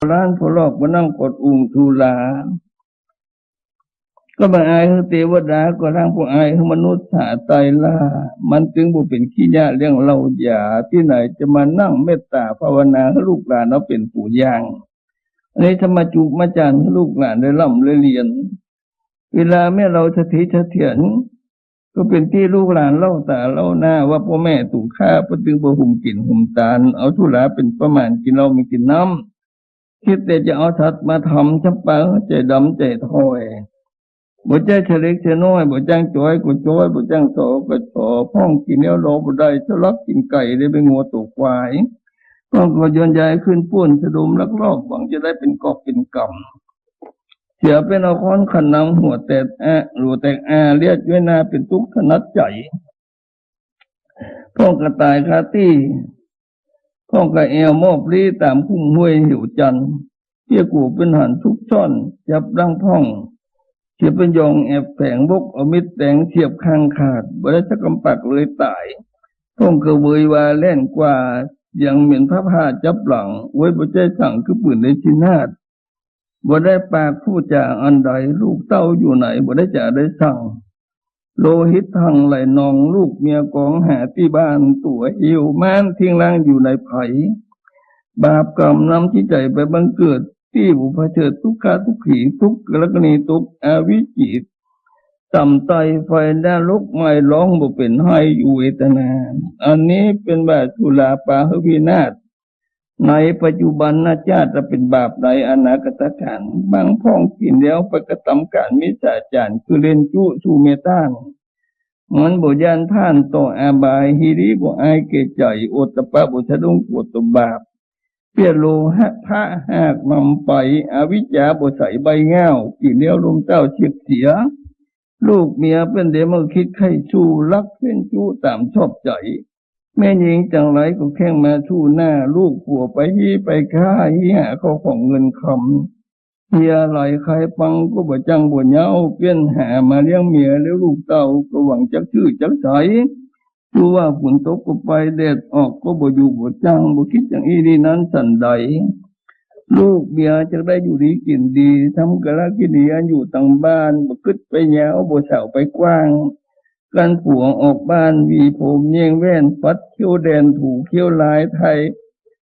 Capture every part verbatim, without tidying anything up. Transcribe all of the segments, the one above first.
หลานผู้ลอกบ่นั่งกอดอุ้งสุรา ก็บ่อายหื้อเตวดา ก็ลางผู้อายหื้อมนุษย์สาตายล่า มันจึงบ่เป๋นขี้ยะเลี้ยงเหล้ายา ตี้ไหนจะมานั่งเมตต๋าภาวนาหื้อลูกหลานเอาเป๋นตั๋วอย่าง อันนี้ธรรมจุมาจ๋ารย์หื้อลูกหลานได้ร่ำได้เฮียน เวลาแม่เฒ่าเสถียรเสถียร ก็เป๋นตี้ลูกหลานเล่าต๋าเล่าหน้าว่าป้อแม่ตุ๊กข้า ป้อจึงบ่หุมกิ๋นหุมตาน เอาสุราเป๋นประมาณ กิ๋นเหล้าบ่กิ๋นน้ำ กึ๊ดแต่จะเอาสัตว์มาทำ จ๊ำปาใจ๋ดำใจ๋ถ้อย บ่ใจ้เฉล็กเฉน้อย บ่จ้างจ๋อยก็จ๋อย บ่จ้างสอก็สอ พ่องกิ๋นแล้วรอบ่ได้ เสี้ยวลักกิ๋นไก่ ได้เป๋นงัวต๋วควาย พ่องก็ย้อนย้ายขึ้นปู๊น สะดมลักลอบ หวังจะได้เป๋นกอบเป๋นกำ เสียเป๋นเอาค้อนขันหนัง หัวแตกอา หัวแตกอา เลียดย้วยหน้าเป๋นตุ๊กถนัดใจ๋ พ่องก็ต๋ายคาตี้ พ่องก็แอ่วมอบลี้ต๋ามคุ้มห้วยเหวจันทน์ เสี้ยกั๋วเป๋นหันซุกซ่อน จับดั้งพ่อง เสียเป๋นยองแอบแฝง บกเอามิดแตง เสียบข้างขาด บ่ได้สักกำปักเลยต๋าย พ่องก็เวยวาแล่นกว่า เสียงเหม็นผ้าผ่าจับหลัง โอ้ย บ่ใจ้สั่ง คือปืนได้ชินาศ บ่ได้ปากพูดจ๋าอันใด ลูกเต้าอยู่ไหน บ่ได้จ๋าได้สั่ง โลหิตหลั่งไหลนอง ลูกเมียกองหาตี้บ้าน ตั๋วหิ้วม่านทิ้งร้างอยู่ในไผ บาปกรรมนำจิตใจ๋ไปบังเกิด ตี้บ่ประเสริฐ ตุ๊กขะตุ๊กขี ทุกขกรณีตกอวิชชี ต่ำไตไฟนรกไหม้ ฮ้องบ่เป๋นไห้อยู่เวทนา อันนี้เป๋นว่าสุราปาหื้อวินาศ ในปัจจุบันนะจ๊าด จะเป๋นบาปในอนาคตกาล บางพ่องกิ๋นแล้วไปกระทำก๋านมิจฉาจาร คือเล่นจู๊สู่แม่ต้าน มันบ่ย้านพ่านต่ออาบาย หิริบ่อายแก่ใจ๋ โอตตัปปะบ่สะดุ้งกั๋วต่อบาป เปียรโลหะพะหากนำไป อวิชชาบ่ใสใบเง้า กิ๋นแล้วลมเต้าเสียกเสีย ลูกเมียเปิ้นเดเมื่อคิดใค่สู้ ลักเล่นจู๊ต๋ามชอบใจ๋ แม่ญิงจังไรก็แข่งมาสู้หน้า ลูกผัวไปฮี้ไปฆ่า ฮี้หาเข้าของเงินคำ เหียไหลคายปังก็บ่จั้งบ่เหย้า เปี้ยนหามาเลี้ยงเมียแล้วลูกเต้า ก็หวังจักจื้อจักใส รู้ว่าฝนตกก็ไป แดดออกก็บ่อยู่บ่จั้ง บ่คิดอย่างอี้นี่นั้นสันใด ลูกเมียจักได้อยู่ดีกิ๋นดี ทำกาลกิริยาอยู่ตังบ้าน บ่กึ๊ดไปยาว บ่เศร้าไปกว้าง กันผัวออกบ้าน หวีผมแยงแว่น ฟัดเขี้ยวแดน ถูเขี้ยวลายไทย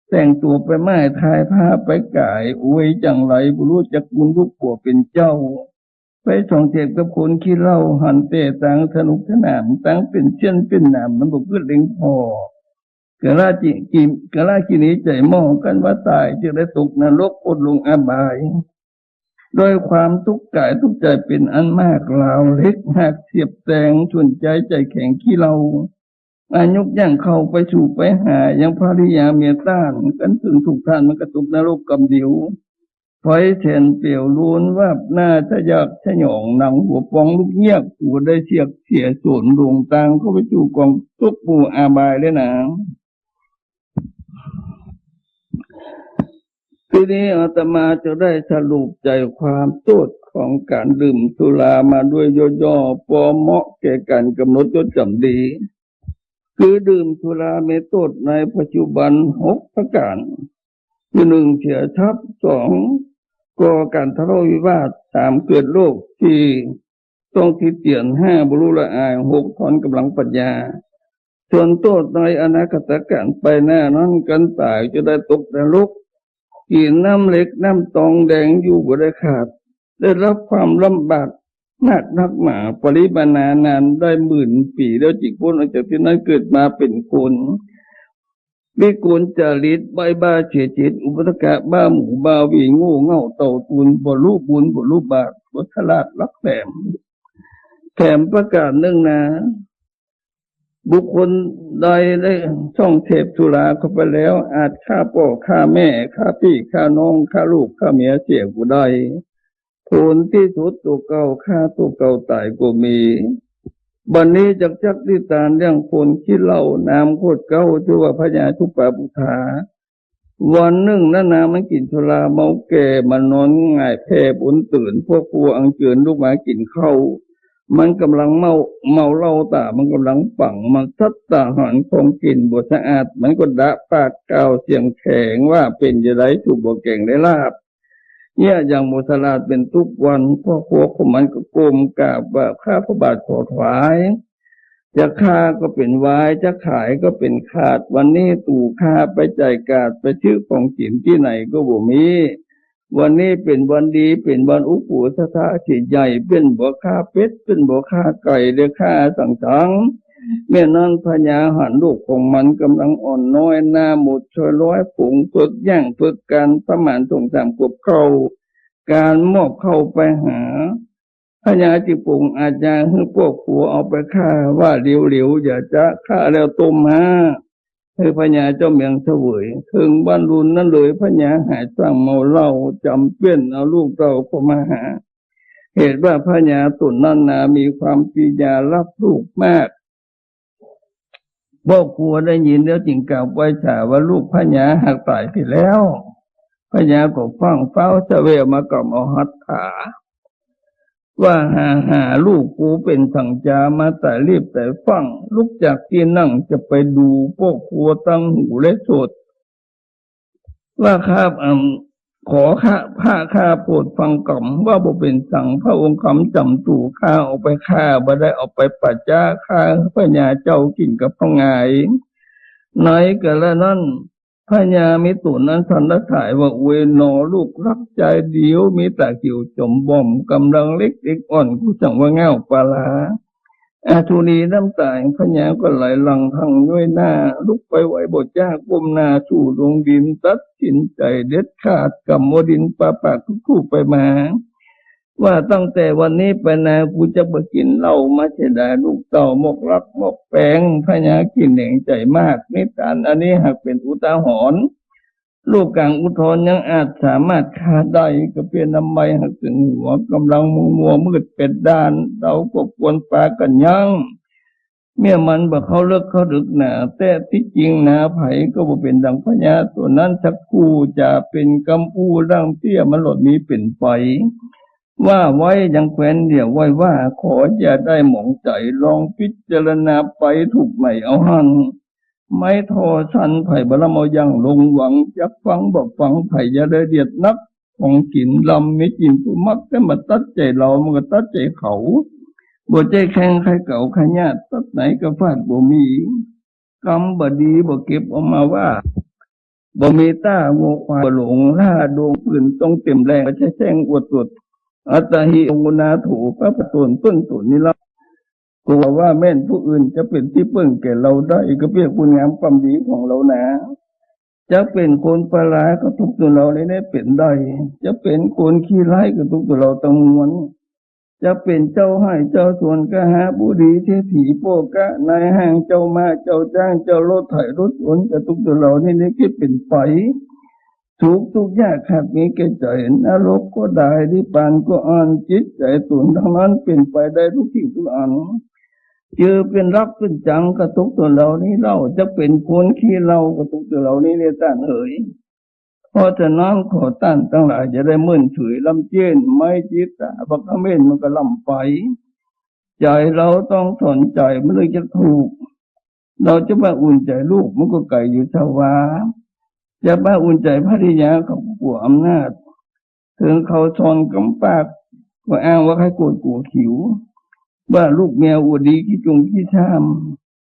แต่งตั๋วไปหม้าย ทายผ้าไปก๋าย อวยจังไรบ่ฮู้จักบุญ ลูกผัวเป๋นเจ้า ไปส่องเสพกับคนขี้เหล้า หันแต่ตางสนุกสนาน ตางเป๋นเสี้ยนเป๋นหนาม มันบ่กึ๊ดเล็งผ่อ กาลกิริ กาลกิริใจ๋หม้อ กันว่าต๋ายจึงได้ตกนรก อดลงอาบาย ด้วยความตุ๊กข์ก๋ายตุ๊กข์ใจ๋เป๋นอันมาก ราวเหล็กหักเสียบแตง ส่วนใจ๋ใจ๋แข็งขี้เหล้า อายุย่างเข้าไปสู่ไปหายังภริยาเมียต้าน กันเถิงถูกต้าน มันก็ตกนรกกำเดียว ไฟแสนเปลว ลูนวาบหน้าสะหยาดสยอง หนังหัวปองลุกเยียก หัวได้เสียกเสียสูญ หลงตางเข้าไปสู่กองตุ๊กข์หมู่อาบายแล้วนา ทีนี้อาตมาจะได้สรุปใจ๋ความโต้ษของก๋านดื่มสุรามาด้วยย่อๆ ปอเหมาะแก่ก๋านกำหนดยศจ๋ำดี คือดื่มสุรามีโต้ษในปัจจุบันหกประก๋าน คือหนึ่งเสียทรัพย์ สองก่อก๋านทะเลาะวิวาท สามเกิดโรค สี่ ต้องติเตียน ห้าบ่ฮู้ละอาย หกถอนก๋ำลังปัญญา ส่วนโต้ษในอนาคตกาลไปหน้านั้น กันต๋ายจะได้ตกนรก กิ๋นน้ำเหล็กน้ำตองแดงอยู่บ่ได้ขาด ได้รับความลำบากมากนักหนา ปริมาณนานได้หมื่นปี๋ แล้วจึงป๊นออกจากตี้นั้นเกิดมาเป๋นคน วิกลจริต ใบ้บ้าเสียจิต อุปทกะบ้าหมูบ้าหวี โง่เง่าเต่าตูน บ่ฮู้บุญบ่ฮู้บาป บ่ฉลาดลักแถม แถมประก๋านนึ่งนา บุคคลใดได้ส่องเสพสุราเข้าไปแล้ว อาจฆ่าป้อฆ่าแม่ ฆ่าปี้ฆ่าน้อง ฆ่าลูกฆ่าเมียเสียก็ได้ ผลตี้สุดตั๋วเก่าฆ่าตั๋วเก่าต๋ายก็มี บัดนี้จักจักนิทานเรื่องคนขี้เหล้า น้ำโคตรเก๊า จื้อว่าพญาทุปปาปุฏฐา วันนึ่งนั้นนามันกิ๋นสุราเมาแก่ มันนอนหงายแผ่บนเติน พวกครัวอังเจิญลุกมากิ๋นข้าว เ มันก่ำลังเมา เมาเหล้าต๋า มันก่ำลังฝัง มันสัตว์ต๋าหันของกิ๋นบ่สะอาด มันก็ดะปากกล่าวเสียงแข็งว่า เป๋นจาใด สูบ่แก๋งได้ลาภ เยียะอย่างบ่สลาดเป๋นตุ๊กวัน พ่อครัวของมันก็ก้มกราบว่า ข้าพระบาทขอถวาย จะค้าก็เป๋นวาย จะขายก็เป๋นขาด วันนี้ตั๋วข้าไปจ่ายกาด ไปซื้อของกิ๋นตี้ไหนก็บ่มี วันนี้เป๋นวันดี เป๋นวันอุโปสถะตี้ใหญ่ เป๋นบ่ฆ่าเป็ด เป๋นบ่ฆ่าไก่ ได้ฆ่าสังสรรค์ เมื่อนั้นพญาหันลูกของมันก่ำลังอ่อนน้อย หน้าหมด ช่อยร้อย ผมเผิก แย้งเผิก ก๋านประมาณสองสามขวบเข้า ก๋านมอบข้าวไปหา พญาจึงปรงอาชญาหื้อพวกผัวเอาไปฆ่า ว่าเหลียวๆ อย่าจ๊ะ ฆ่าแล้วต้มห้า หื้อพญาเจ้าเมืองเสวย เถิงวันรุ่นนั้นเลย พญาหายสั่งเมาเหล้า จ๋ำเปี้ยนเอาลูกเต้าเข้ามาหา เหตุว่าพญาต๋นนั้นนา มีความปรียารักลูกมาก พ่อครัวได้ยินแล้วจึงกล่าวไหว้สาว่า ลูกพญาหากต๋ายไปแล้ว พญาก็ฟั่ง ฟ้าวเสวะมากำเอาหัตถา ว่า หา หา ลูกกูเป๋นสังจา มาต๋ายรีบต๋ายฟั่ง ลุกจากตี้นั่งจะไปดู พ่อครัวตั้งหูและสด ว่าข้า อ่า ขอข้า พระข้าโผดฟังกำ ว่าบ่เป๋นสัง พระองค์กำจ๋ำตั๋วข้าเอาไปฆ่า บ่ได้เอาไปปะจ๊ะ ฆ่าหื้อพญาเจ้ากิ๋นกับข้าวงาย ในกาละนั้น พญามีตั๋นอันสันละสายว่า โอยหนอ ลูกรักจายเดียว มีต๋าเขียวจ๋อมบ่อม ก่ำลังเล็กเด็กอ่อน กูสั่งว่าง่าวปลา อสุรีน้ำต๋าแห่งพญาก็ไหลหลั่งทางย้วยหน้า ลุกไปไหวบ่จ๊ะ ก้มหน้าสู่ลงดิน ตัดสินใจ๋เด็ดขาด กำเอาดินปาปากทูบๆ ไปมา ว่าตั้งแต่วันนี้ไปนา กูจะบ่กิ๋นเหล้า มาเสียดายลูกเต้า มกรักมกแป๋ง พญาขี้แหนงใจ๋มาก นิทานอันนี้หากเป๋นอุทาหรณ์ ลูกก๋างอุทธรณ์ยังอาจสามารถฆ่าได้ กระเปียนทำไมหากเถิงหัว ก่ำลังมัวมืดแปดด้าน เฮาก็ควรปากั๋นยั้ง เมื่อมันบ่เข้าเลิกเข้าดึกหนา แต่ตี้จริงหนา ใผก็บ่เป๋นดังพญาตั๋นนั้นสักผู้ จะเป๋นกำอู้ดั้งเตี้ย มันหลดมีเป๋นไป ว่าไว้ยังแควนเดียวไว้ว่า ขออย่าได้หมองใจ๋ ลองพิจารณาไปถูกไหมเอาหั้น ไม้ท่อสั้น ใผบ่ลำเอาอย่างลงหวัง จักฟังบ่ฟัง ใผอย่าได้เดียดนัก ของกิ๋นลำมีจิ๋นผู้มัก แต่มาตัดใจ๋เฮา มันก็ตัดใจ๋เขา บ่ใจ้แข่งใค่เก๋าใค่ญาติ ตัดไหนก็ฟาดบ่มี กำบ่ดีบ่เก็บเอามาว่า บ่มีต้างัวควายบ่หลง ล่าดวงปืนต้องเต็มแรง บ่ใจ้แจ้งอวดตน อัตตาหิ โอนาโถ พระประตนเปิ้งตนนี้ละ กลัวว่าแม่นผู้อื่นจะเป๋นตี้เปิ้งแก่เฮาได้ ก็เปียกคุณงามความดีของเฮานา จะเป๋นคนประหลาดก็ตกตั๋วเฮานี้แลเป๋นได้ จะเป๋นคนขี้ร้ายก็ตกตั๋วเฮาตังมวล จะเป๋นเจ้าไฮ่เจ้าสวน กหบดี เศรษฐี โภคะ นายห้าง เจ้าม้า เจ้าจ๊าง เจ้ารถไถรถยนต์ ก็ตกตั๋วเฮานี้แลเป๋นไป สุขทุกข์ยากหากมีแก่ใจ๋ นรกก็ได้ นิพพานก็อั้น จิตใจ๋ตั๋นตังนั้นเป๋นไปได้ทุกสิ่งทุกอัน จื้อเป๋นหลักเป๋นจังก็ตกตั๋วเฮานี้เล่า จะเป๋นคนขี้เหล้าก็ตกตั๋วเฮานี้แลต้านเอ๋ย เพราะฉะนั้นขอต้านตังหลายอย่าได้เมินเฉย ลำเจ๊น ไม้จิตตา บักเขมรมันก็ลำไป ใจ๋เฮาต้องสอนใจ๋มันถึงจะถูก เฮาจะมาอุ่นใจ๋ลูกมันก็ไก๋อยู่สวา จะมาอุ่นใจ๋ภริยาเขาก็กั๋วอำนาจ เถิงเขาสอนกำปากก็อ้างว่าใค่โกรธกั๋วเขียว ว่าลูกเมียอวดดีขี้จุงขี้ซ้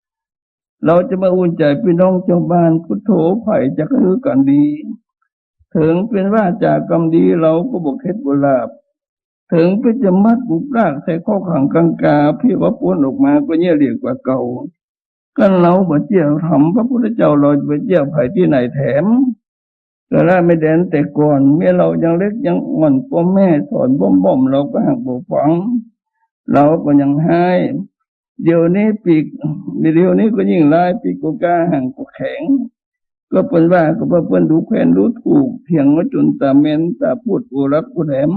ำ เฮาจะมาอุ่นใจ๋ปี้น้องจาวบ้าน ปุโถ ใผจักหื้อกั๋นดี เถิงเป๋นวาจากำดี เฮาก็บ่เข็ดบ่หลาบ เถิงเป๋นจะมัดปุกลากใส่ข้อขังกังกา เพียงว่าป๊นออกมาก็เยียะเหลี่ยมกว่าเก่า กั๋นเฮาบ่เจียะธรรม พระพุทธเจ้าเฮาจะไปเจียะใผตี้ไหนแถม กาละแม่แดนแต่ก่อน เมื่อเฮายังเล็กยังอ่อน ป้อแม่สอนบ่มๆ เฮาก็หากบ่ฟัง เฮาก็ยังฮ้าย เดี๋ยวนี้ปีก เดี๋ยวนี้ก็ยิ่งฮ้าย ปีกก็ก้า หางก็แข็ง ก็เปิ้นว่า ก็เพราะเปิ้นดูแควนดูถูก เถียงมาจ๋นต๋าแม่นต๋าปูด โอรักโอแหลม